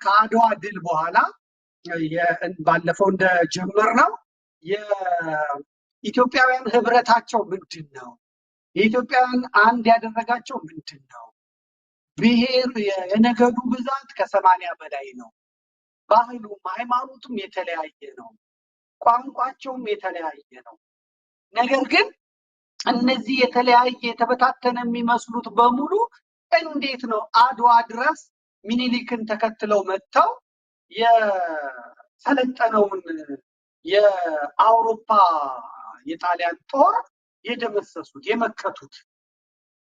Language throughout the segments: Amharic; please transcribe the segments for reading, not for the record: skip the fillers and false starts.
ከአድዋ ድል በኋላ ባለፈው እንደጀመርነው የኢትዮጵያውያን ህብረታቸው ምንድን ነው? የኢትዮጵያውያን አንድ ያደረጋቸው ምንድን ነው? ብሔር የነገዱ ብዛት ከ80 በላይ ነው። ባህሉም ሃይማኖቱም የተለያየ ነው። ቋንቋቸውም የተለያየ ነው። ነገር ግን እነዚህ የተለያየ የተበታተነ የሚመስሉት በሙሉ እንዴት ነው አድዋ ድረስ ሚኒሊክን ተከትለው መጥተው የሰለጠነውን የአውሮፓ የጣሊያን ጦር የደመሰሱት የመከቱት?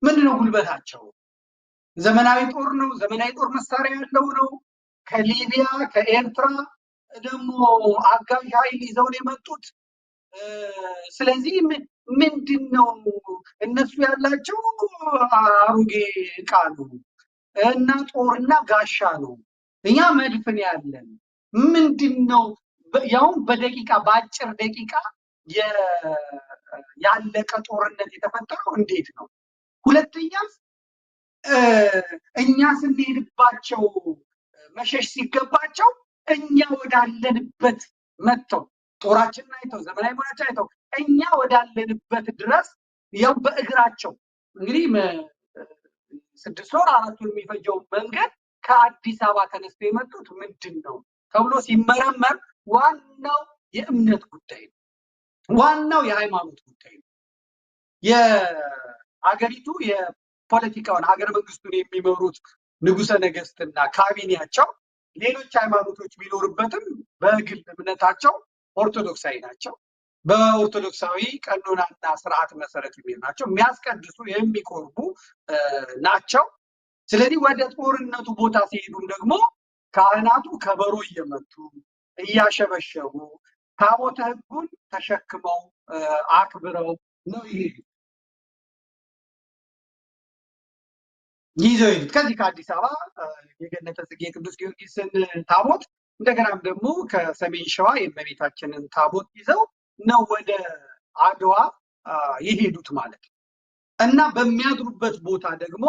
ምንድነው ጉልበታቸው? ዘመናዊ ጦር ነው። ዘመናዊ ጦር መሳሪያ ያለው ነው። ከሊቢያ ከኤርትራ ደግሞ አጋዥ ኃይል ይዘው ነው የመጡት። ስለዚህ ምንድን ነው እነሱ ያላቸው አሮጌ ዕቃ ነው እና ጦርና ጋሻ ነው። እኛ መድፍን ያለን ምንድን ነው? ያውም በደቂቃ በአጭር ደቂቃ ያለቀ ጦርነት የተፈጠረው እንዴት ነው? ሁለተኛ እኛ ስንሄድባቸው መሸሽ ሲገባቸው እኛ ወዳለንበት መጥተው ጦራችንን አይተው ዘመናዊ መሆናችን አይተው እኛ ወዳለንበት ድረስ ያው በእግራቸው እንግዲህ 6 ወር 4 ወር የሚፈጀው መንገድ ከአዲስ አበባ ተነስተው የመጡት ምንድን ነው ተብሎ ሲመረመር ዋናው የእምነት ጉዳይ ነው። ዋናው የሃይማኖት ጉዳይ ነው። የአገሪቱ የፖለቲካውን ሀገረ መንግስቱን የሚመሩት ንጉሰ ነገስትና ካቢኔያቸው ሌሎች ሃይማኖቶች ቢኖርበትም በግል እምነታቸው ኦርቶዶክሳዊ ናቸው። በኦርቶዶክሳዊ ቀኖናና ስርዓት መሰረት የሚሄዱ ናቸው። የሚያስቀድሱ የሚቆርቡ ናቸው። ስለዚህ ወደ ጦርነቱ ቦታ ሲሄዱም ደግሞ ካህናቱ ከበሮ እየመቱ እያሸበሸቡ ታቦተ ሕጉን ተሸክመው አክብረው ነው ይሄዱት። ይዘው ሄዱት። ከዚህ ከአዲስ አበባ የገነተ ጽጌ ቅዱስ ጊዮርጊስን ታቦት እንደገናም ደግሞ ከሰሜን ሸዋ የእመቤታችንን ታቦት ይዘው ነው ወደ አድዋ የሄዱት ማለት ነው። እና በሚያድሩበት ቦታ ደግሞ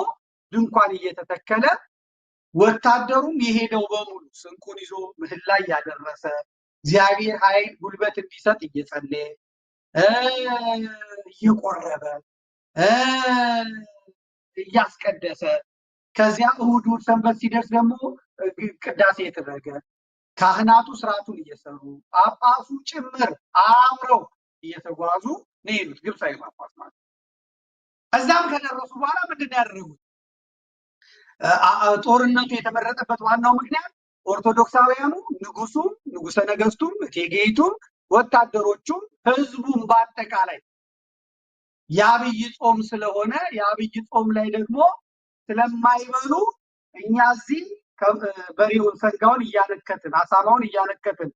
ድንኳን እየተተከለ ወታደሩም የሄደው በሙሉ ስንቁን ይዞ ምህላ እያደረሰ እግዚአብሔር ኃይል ጉልበት እንዲሰጥ እየጸለየ እየቆረበ እያስቀደሰ ከዚያ እሁድ እሁድ ሰንበት ሲደርስ ደግሞ ቅዳሴ የተደረገ ካህናቱ ስርዓቱን እየሰሩ ጳጳሱ ጭምር አብረው እየተጓዙ ነው የሄዱት። ግብፃዊ ጳጳስ ማለት ነው። እዛም ከደረሱ በኋላ ምንድን ነው ያደረጉት? ጦርነቱ የተመረጠበት ዋናው ምክንያት ኦርቶዶክሳውያኑ ንጉሱም ንጉሰ ነገስቱም እቴጌይቱም ወታደሮቹም ህዝቡም በአጠቃላይ የአብይ ጾም ስለሆነ የአብይ ጾም ላይ ደግሞ ስለማይበሉ እኛ እዚህ በሬውን ሰንጋውን እያነከትን አሳማውን እያነከትን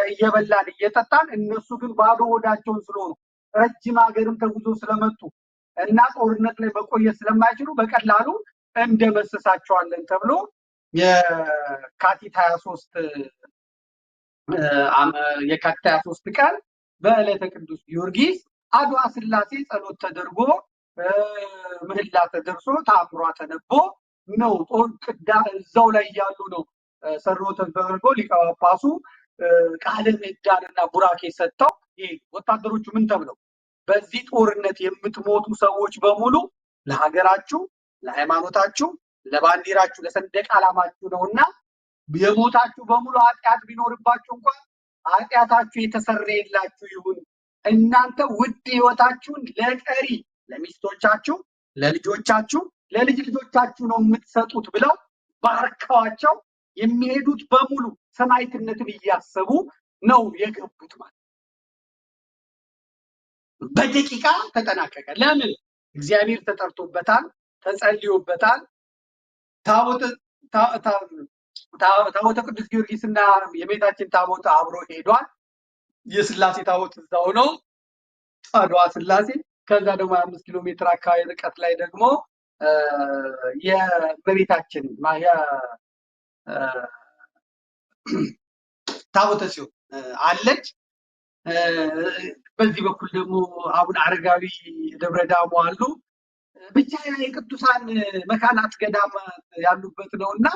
እየበላን እየጠጣን እነሱ ግን ባዶ ሆዳቸውን ስለሆኑ ረጅም ሀገርም ተጉዞ ስለመጡ እና ጦርነት ላይ መቆየት ስለማይችሉ በቀላሉ እንደመስሳቸዋለን ተብሎ የካቲት 23 የካቲት 23 ቀን በዕለተ ቅዱስ ጊዮርጊስ አድዋ ስላሴ ጸሎት ተደርጎ ምህላ ተደርሶ ተአምሯ ተነቦ ነው ጦር ቅዳ እዛው ላይ ያሉ ነው ሰሮ ተደርጎ ሊቀ ጳጳሱ ቃለ ምዕዳንና ቡራኬ ሰጥተው ይሄ ወታደሮቹ ምን ተብለው በዚህ ጦርነት የምትሞቱ ሰዎች በሙሉ ለሀገራችሁ፣ ለሃይማኖታችሁ፣ ለባንዲራችሁ፣ ለሰንደቅ ዓላማችሁ ነውና የሞታችሁ በሙሉ ኃጢአት ቢኖርባችሁ እንኳን ኃጢአታችሁ የተሰረየላችሁ ይሁን። እናንተ ውድ ህይወታችሁን ለቀሪ ለሚስቶቻችሁ፣ ለልጆቻችሁ፣ ለልጅ ልጆቻችሁ ነው የምትሰጡት ብለው ባርከዋቸው የሚሄዱት በሙሉ ሰማዕትነትን እያሰቡ ነው የገቡት ማለት በደቂቃ ተጠናቀቀ። ለምን? እግዚአብሔር ተጠርቶበታል፣ ተጸልዮበታል። ታቦተ ቅዱስ ጊዮርጊስና የቤታችን ታቦት አብሮ ሄዷል። የስላሴ ታቦት እዛው ነው፣ አድዋ ስላሴ። ከዛ ደግሞ 5 ኪሎ ሜትር አካባቢ ርቀት ላይ ደግሞ የእመቤታችን ታቦተ ጽዮን አለች። በዚህ በኩል ደግሞ አቡነ አረጋዊ ደብረ ዳሞ አሉ። ብቻ የቅዱሳን መካናት ገዳም ያሉበት ነውና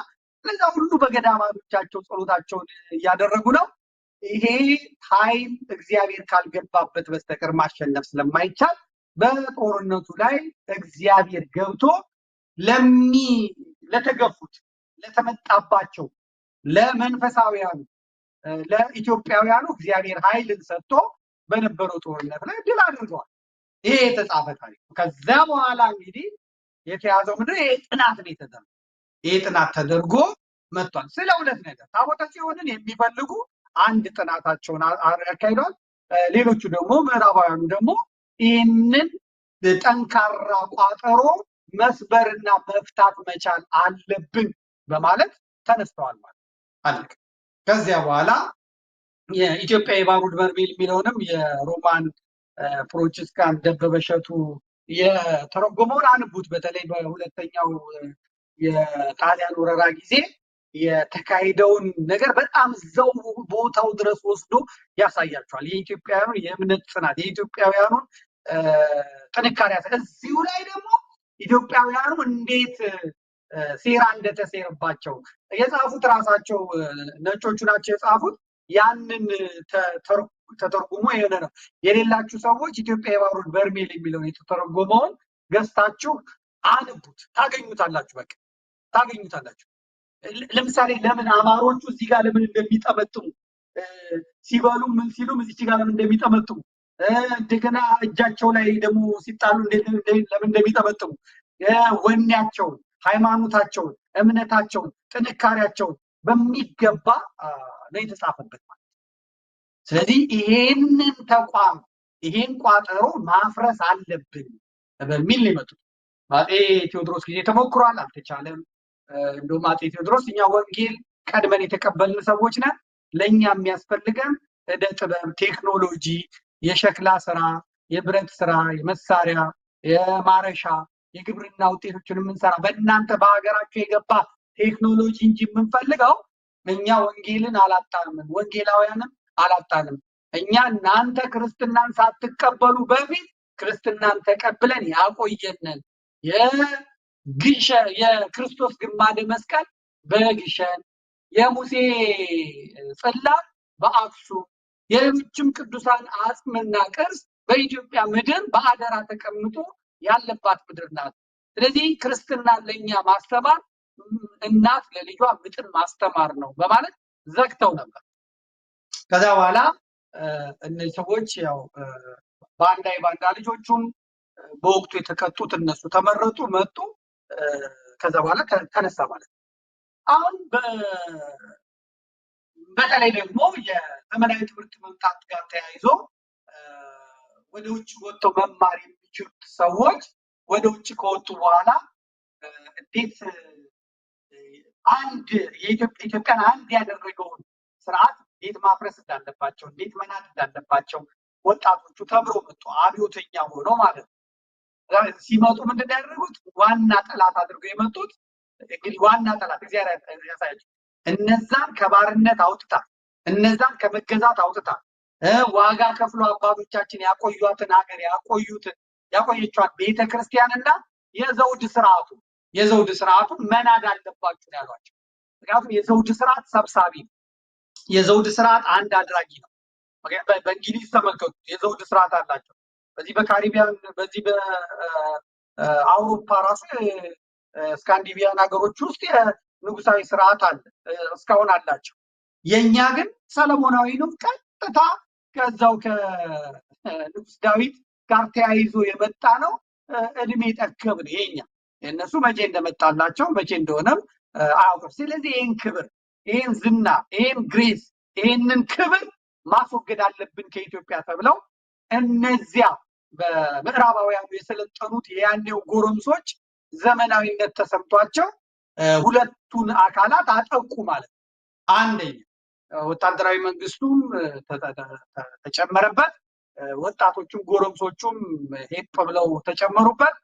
እነዛ ሁሉ በገዳማቶቻቸው ጸሎታቸውን እያደረጉ ነው። ይሄ ኃይል እግዚአብሔር ካልገባበት በስተቀር ማሸነፍ ስለማይቻል በጦርነቱ ላይ እግዚአብሔር ገብቶ ለተገፉት፣ ለተመጣባቸው፣ ለመንፈሳዊያኑ፣ ለኢትዮጵያውያኑ እግዚአብሔር ኃይልን ሰጥቶ በነበረው ጦርነት ላይ ድል አድርገዋል። ይሄ የተጻፈ ታሪክ ነው። ከዛ በኋላ እንግዲህ የተያዘው ምንድን ነው? ይሄ ጥናት ነው የተደረገው። ይሄ ጥናት ተደርጎ መጥቷል። ስለ ሁለት ነገር ታቦተ ጽዮንን የሚፈልጉ አንድ ጥናታቸውን አካሂደዋል። ሌሎቹ ደግሞ ምዕራባውያኑ ደግሞ ይህንን ጠንካራ ቋጠሮ መስበርና መፍታት መቻል አለብን በማለት ተነስተዋል ማለት አለቀ። ከዚያ በኋላ የኢትዮጵያ የባሩድ በርሜል የሚለውንም የሮማን ፕሮችስካን ደበበ እሸቱ የተረጎመውን አንቡት። በተለይ በሁለተኛው የጣሊያን ወረራ ጊዜ የተካሄደውን ነገር በጣም እዛው ቦታው ድረስ ወስዶ ያሳያቸዋል። የኢትዮጵያውያኑን የእምነት ጽናት፣ የኢትዮጵያውያኑን ጥንካሬ ያሳያል። እዚሁ ላይ ደግሞ ኢትዮጵያውያኑ እንዴት ሴራ እንደተሴረባቸው የጻፉት ራሳቸው ነጮቹ ናቸው የጻፉት። ያንን ተተርጉሞ የሆነ ነው። የሌላችሁ ሰዎች ኢትዮጵያ የባሩድ በርሜል የሚለውን የተተረጎመውን ገዝታችሁ አንቡት፣ ታገኙታላችሁ። በቃ ታገኙታላችሁ። ለምሳሌ ለምን አማሮቹ እዚህ ጋር ለምን እንደሚጠመጥሙ፣ ሲበሉ ምን ሲሉም እዚህ ጋር ለምን እንደሚጠመጥሙ፣ እንደገና እጃቸው ላይ ደግሞ ሲጣሉ ለምን እንደሚጠመጥሙ፣ ወኔያቸውን፣ ሃይማኖታቸውን፣ እምነታቸውን፣ ጥንካሬያቸውን በሚገባ ነው የተጻፈበት ማለት። ስለዚህ ይሄንን ተቋም ይሄን ቋጠሮ ማፍረስ አለብን በሚል ነው የመጡት። በአፄ ቴዎድሮስ ጊዜ ተሞክሯል፣ አልተቻለም። እንደውም አፄ ቴዎድሮስ እኛ ወንጌል ቀድመን የተቀበልን ሰዎች ነን፣ ለእኛ የሚያስፈልገን እደ ጥበብ፣ ቴክኖሎጂ፣ የሸክላ ስራ፣ የብረት ስራ፣ የመሳሪያ፣ የማረሻ፣ የግብርና ውጤቶችን የምንሰራ በእናንተ በሀገራችሁ የገባ ቴክኖሎጂ እንጂ የምንፈልገው እኛ ወንጌልን አላጣንም፣ ወንጌላውያንም አላጣንም። እኛ እናንተ ክርስትናን ሳትቀበሉ በፊት ክርስትናን ተቀብለን ያቆየንን የክርስቶስ ግማደ መስቀል በግሸን፣ የሙሴ ጽላት በአክሱም፣ የሌሎችም ቅዱሳን አጽምና ቅርስ በኢትዮጵያ ምድር በአደራ ተቀምጦ ያለባት ምድር ናት። ስለዚህ ክርስትናን ለኛ ማስተማር እናት ለልጇ ምጥን ማስተማር ነው በማለት ዘግተው ነበር። ከዛ በኋላ እነዚህ ሰዎች ያው ባንዳ የባንዳ ልጆቹም በወቅቱ የተቀጡት እነሱ ተመረጡ፣ መጡ። ከዛ በኋላ ተነሳ ማለት ነው። አሁን በተለይ ደግሞ የዘመናዊ ትምህርት መምጣት ጋር ተያይዞ ወደ ውጭ ወጥተው መማር የሚችሉት ሰዎች ወደ ውጭ ከወጡ በኋላ እንዴት አንድ የኢትዮጵያን አንድ ያደረገውን ስርዓት እንዴት ማፍረስ እንዳለባቸው፣ እንዴት መናድ እንዳለባቸው ወጣቶቹ ተምሮ መጡ። አብዮተኛ ሆኖ ማለት ነው። ሲመጡ ምንድን ነው ያደረጉት? ዋና ጠላት አድርገው የመጡት እንግዲህ ዋና ጠላት እግዚአብሔር ያሳያቸው። እነዛን ከባርነት አውጥታ፣ እነዛን ከመገዛት አውጥታ፣ ዋጋ ከፍሎ አባቶቻችን ያቆዩትን ሀገር ያቆየቿት ቤተክርስቲያንና የዘውድ ስርዓቱ መናድ አለባችሁ ነው ያሏቸው። ምክንያቱም የዘውድ ስርዓት ሰብሳቢ ነው። የዘውድ ስርዓት አንድ አድራጊ ነው። በእንግሊዝ ተመልከቱ፣ የዘውድ ስርዓት አላቸው። በዚህ በካሪቢያን፣ በዚህ በአውሮፓ ራሱ ስካንዲቪያን ሀገሮች ውስጥ የንጉሳዊ ስርዓት አለ፣ እስካሁን አላቸው። የኛ ግን ሰለሞናዊ ነው። ቀጥታ ከዛው ከንጉስ ዳዊት ጋር ተያይዞ የመጣ ነው። እድሜ ጠገብ ነው የኛ። እነሱ መቼ እንደመጣላቸው መቼ እንደሆነም አያውቅም። ስለዚህ ይህን ክብር፣ ይህን ዝና፣ ይህን grace፣ ይህንን ክብር ማስወገድ አለብን ከኢትዮጵያ ተብለው እነዚያ በምዕራባውያኑ የሰለጠኑት የያኔው ጎረምሶች ዘመናዊነት ተሰምቷቸው ሁለቱን አካላት አጠቁ ማለት ነው። አንደኛ ወታደራዊ መንግስቱም ተጨመረበት፣ ወጣቶቹም ጎረምሶቹም ሄፕ ብለው ተጨመሩበት።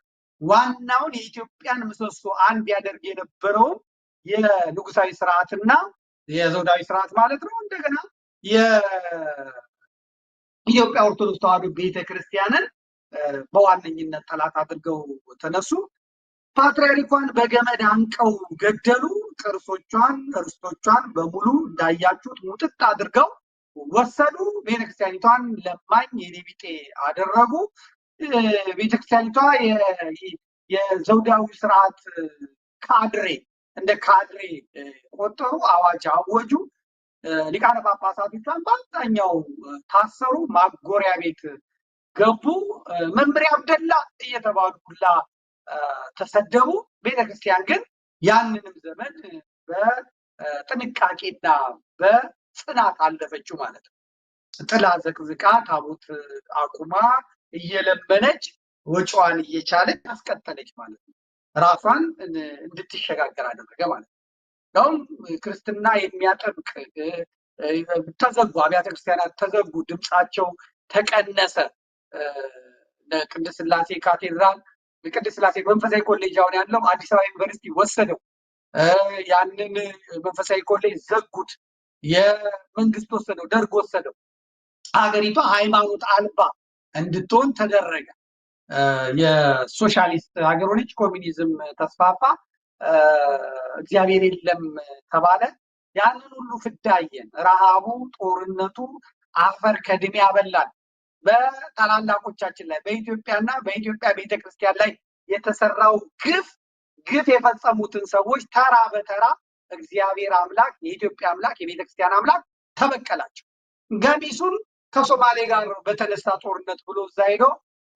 ዋናውን የኢትዮጵያን ምሰሶ አንድ ያደርግ የነበረውን የንጉሳዊ ስርዓትና የዘውዳዊ ስርዓት ማለት ነው። እንደገና የኢትዮጵያ ኦርቶዶክስ ተዋሕዶ ቤተክርስቲያንን በዋነኝነት ጠላት አድርገው ተነሱ። ፓትርያርኳን በገመድ አንቀው ገደሉ። ቅርሶቿን፣ ርስቶቿን በሙሉ እንዳያችሁት ሙጥጥ አድርገው ወሰዱ። ቤተክርስቲያኒቷን ለማኝ የኔ ቢጤ አደረጉ። ቤተክርስቲያኒቷ የዘውዳዊ ስርዓት ካድሬ እንደ ካድሬ ቆጠሩ፣ አዋጅ አወጁ። ሊቃነ ጳጳሳቶቿን በአብዛኛው ታሰሩ፣ ማጎሪያ ቤት ገቡ። መምሬ አብደላ እየተባሉ ሁላ ተሰደቡ። ቤተክርስቲያን ግን ያንንም ዘመን በጥንቃቄና በጽናት አለፈችው ማለት ነው። ጥላ ዘቅዝቃ ታቦት አቁማ እየለመነች ወጪዋን እየቻለች አስቀጠለች ማለት ነው። ራሷን እንድትሸጋገር አደረገ ማለት ነው። አሁን ክርስትና የሚያጠብቅ ተዘጉ፣ አብያተ ክርስቲያናት ተዘጉ፣ ድምፃቸው ተቀነሰ። ቅድስት ሥላሴ ካቴድራል፣ ቅድስት ሥላሴ መንፈሳዊ ኮሌጅ አሁን ያለው አዲስ አበባ ዩኒቨርሲቲ ወሰደው። ያንን መንፈሳዊ ኮሌጅ ዘጉት። የመንግስት ወሰደው፣ ደርግ ወሰደው። ሀገሪቷ ሃይማኖት አልባ እንድትሆን ተደረገ። የሶሻሊስት ሀገር ሆነች። ኮሚኒዝም ተስፋፋ። እግዚአብሔር የለም ተባለ። ያንን ሁሉ ፍዳ አየን። ረሃቡ፣ ጦርነቱ አፈር ከድሜ ያበላል። በታላላቆቻችን ላይ፣ በኢትዮጵያና በኢትዮጵያ ቤተክርስቲያን ላይ የተሰራው ግፍ፣ ግፍ የፈጸሙትን ሰዎች ተራ በተራ እግዚአብሔር አምላክ፣ የኢትዮጵያ አምላክ፣ የቤተክርስቲያን አምላክ ተበቀላቸው። ገሚሱን ከሶማሌ ጋር በተነሳ ጦርነት ብሎ እዛ ሄዶ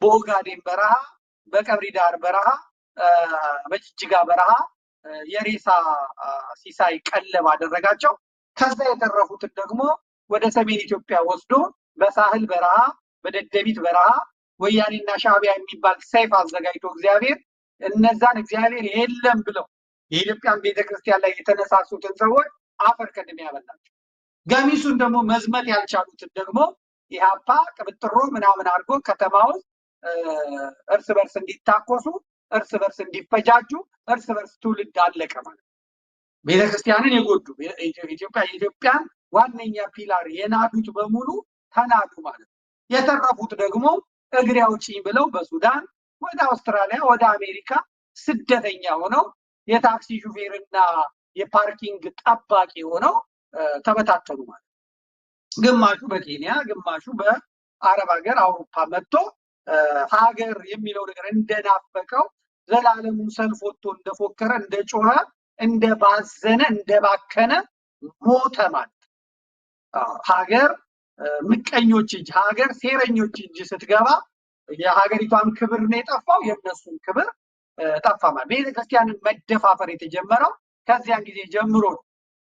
በኦጋዴን በረሃ፣ በቀብሪ ዳር በረሃ፣ በጅጅጋ በረሃ የሬሳ ሲሳይ ቀለብ አደረጋቸው። ከዛ የተረፉትን ደግሞ ወደ ሰሜን ኢትዮጵያ ወስዶ በሳህል በረሃ፣ በደደቢት በረሃ ወያኔና ሻዕቢያ የሚባል ሰይፍ አዘጋጅቶ እግዚአብሔር እነዛን እግዚአብሔር የለም ብለው የኢትዮጵያን ቤተክርስቲያን ላይ የተነሳሱትን ሰዎች አፈር ከድሜ ያበላቸው። ገሚሱን ደግሞ መዝመት ያልቻሉትን ደግሞ ኢህአፓ ቅብጥሮ ምናምን አድርጎ ከተማ ውስጥ እርስ በርስ እንዲታኮሱ፣ እርስ በርስ እንዲፈጃጁ፣ እርስ በርስ ትውልድ አለቀ ማለት ነው። ቤተክርስቲያንን የጎዱ፣ ኢትዮጵያን ዋነኛ pillar የናዱት በሙሉ ተናዱ ማለት ነው። የተረፉት ደግሞ እግሬ አውጪኝ ብለው በሱዳን ወደ አውስትራሊያ፣ ወደ አሜሪካ ስደተኛ ሆነው የታክሲ ሹፌርና የ parking ጠባቂ ሆነው ተበታተኑ ማለት ነው። ግማሹ በኬንያ፣ ግማሹ በአረብ ሀገር፣ አውሮፓ መጥቶ ሀገር የሚለው ነገር እንደናፈቀው ዘላለሙን ሰልፍ ወጥቶ እንደፎከረ፣ እንደጮኸ፣ እንደባዘነ፣ እንደባከነ ሞተ ማለት ነው። ሀገር ምቀኞች እጅ፣ ሀገር ሴረኞች እጅ ስትገባ የሀገሪቷን ክብር ነው የጠፋው፣ የእነሱን ክብር ጠፋ ማለት። ቤተክርስቲያንን መደፋፈር የተጀመረው ከዚያን ጊዜ ጀምሮ ነው።